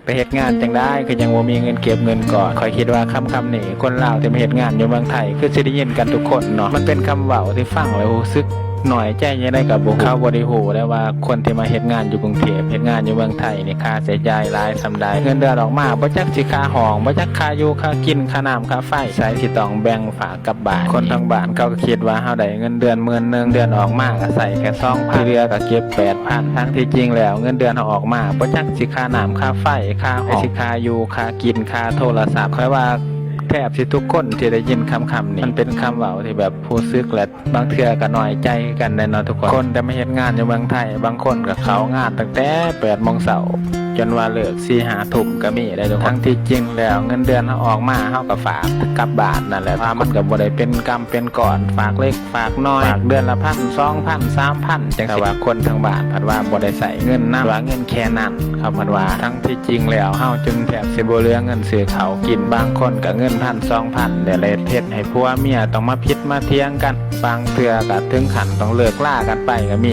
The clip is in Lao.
ໄປເຮັດງານຈັ່ງໃດ ຄືຍັງບໍ່ມີເງິນເກັບເງິນກ້ອນ. ຂ້ອຍຄິດວ່າຄຳໆນີ້ ຄົນລາວທີ່ມາເຮັດງານຢູ່ເມືອງໄທ ຄືຊິໄດ້ຍິນກັນທຸກຄົນເນາະ. ມັນເປັນຄຳເວົ້າທີ່ຟັງແລ້ວຮູ້ສຶກໜ້ອຍໃຈຈັ່ງໃດກໍບໍ່ຮູ້. ເຂົາບໍ່ໄດ້ຮູ້ໄດ້ວ່າຄົນທີ່ມາເຮັດງານຢູ່ກຸງເທບ ເຮັດງານຢູ່ເມືອງໄທນີ້ ຄ່າໃຊ້ຈ່າຍຫຼາຍສ່ຳໃດ. ເງິນເດືອນອອກມາ ບໍ່ຈັກຊິຄ່າຫ້ອງ ບໍ່ຈັກຄ່າຢູ່ຄ່າກິນ ຄ່ານ້ຳຄ່າໄຟ ໃສຊິຕ້ອງແບ່ງຝາກ ກັບບ້ານ. ຄົນທາງບ້ານເຂົາກໍຄິດວ່າເຮົາໄດ້ເງິນເດືອນໝື່ນໜຶ່ງ ເດືອນອອກມາກໍໃຊ້ແຄ່ສອງພັນ ທີ່ເຫຼືອກໍເກັບແປດພັນ. ທັງທີ່ຈິງແລ້ວເງິນເດືອນເຮົາອອກມາ ບໍ່ຈັກຊິຄ່ານ້ຳຄ່າໄຟ ຄ່າຫ້ອງ ຊິຄ່າຢູ່ຄ່າກິນ ຄ່າໂທລະສັບ. ຂ້ອຍວ່າແທບຊິທຸກຄົນທີ່ໄດ້ຍິນຄຳໆນີ້ ມັນເປັນຄຳເວົ້າທີ່ແບບຮູ້ສຶກ ແລະ ບາງເທື່ອກໍນ້ອຍໃຈຄືກັນແຫຼະເນາະທຸກຄົນ. ຄົນທີ່ມາເຮັດງານຢູ່ເມືອງໄທ ບາງຄົນກໍເຂົ້າງານຕັ້ງແຕ່ແປດໂມງເຊົ້າ ຈົນວ່າເລີກສີ່ຫ້າທຸ່ມກໍມີໄດ໋ທຸກຄົນ. ທັງທີ່ຈິງແລ້ວເງິນເດືອນເຮົາອອກມາ ເຮົາກໍຝາກກັບບ້ານນັ້ນແຫຼະ. ຖ້າມັນກໍບໍ່ໄດ້ເປັນກຳເປັນກ້ອນ ຝາກເລັກຝາກນ້ອຍ ຝາກເດືອນລະພັນ ສອງພັນ ສາມພັນ ຈັ່ງຊີ້. ແຕ່ວ່າຄົນທາງບ້ານພັດວ່າບໍ່ໄດ້ໃຊ້ເງິນນຳ ວ່າເງິນແຄ່ນັ້ນ ເຂົາພັດວ່າ. ທັງທີ່ຈິງແລ້ວເຮົາຈົນແທບຊິບໍ່ເຫຼືອເງິນຊື້ເຂົ້າກິນ. ບາງຄົນກໍເງິນພັນ ສອງພັນ ແລ້ວເຮັດໃຫ້ຜົວເມຍຕ້ອງມາຜິດມາຖຽງກັນ. ບາງເທື່ອກໍເຖິງຂັ້ນຕ້ອງເລີກລາກັນໄປກໍມີ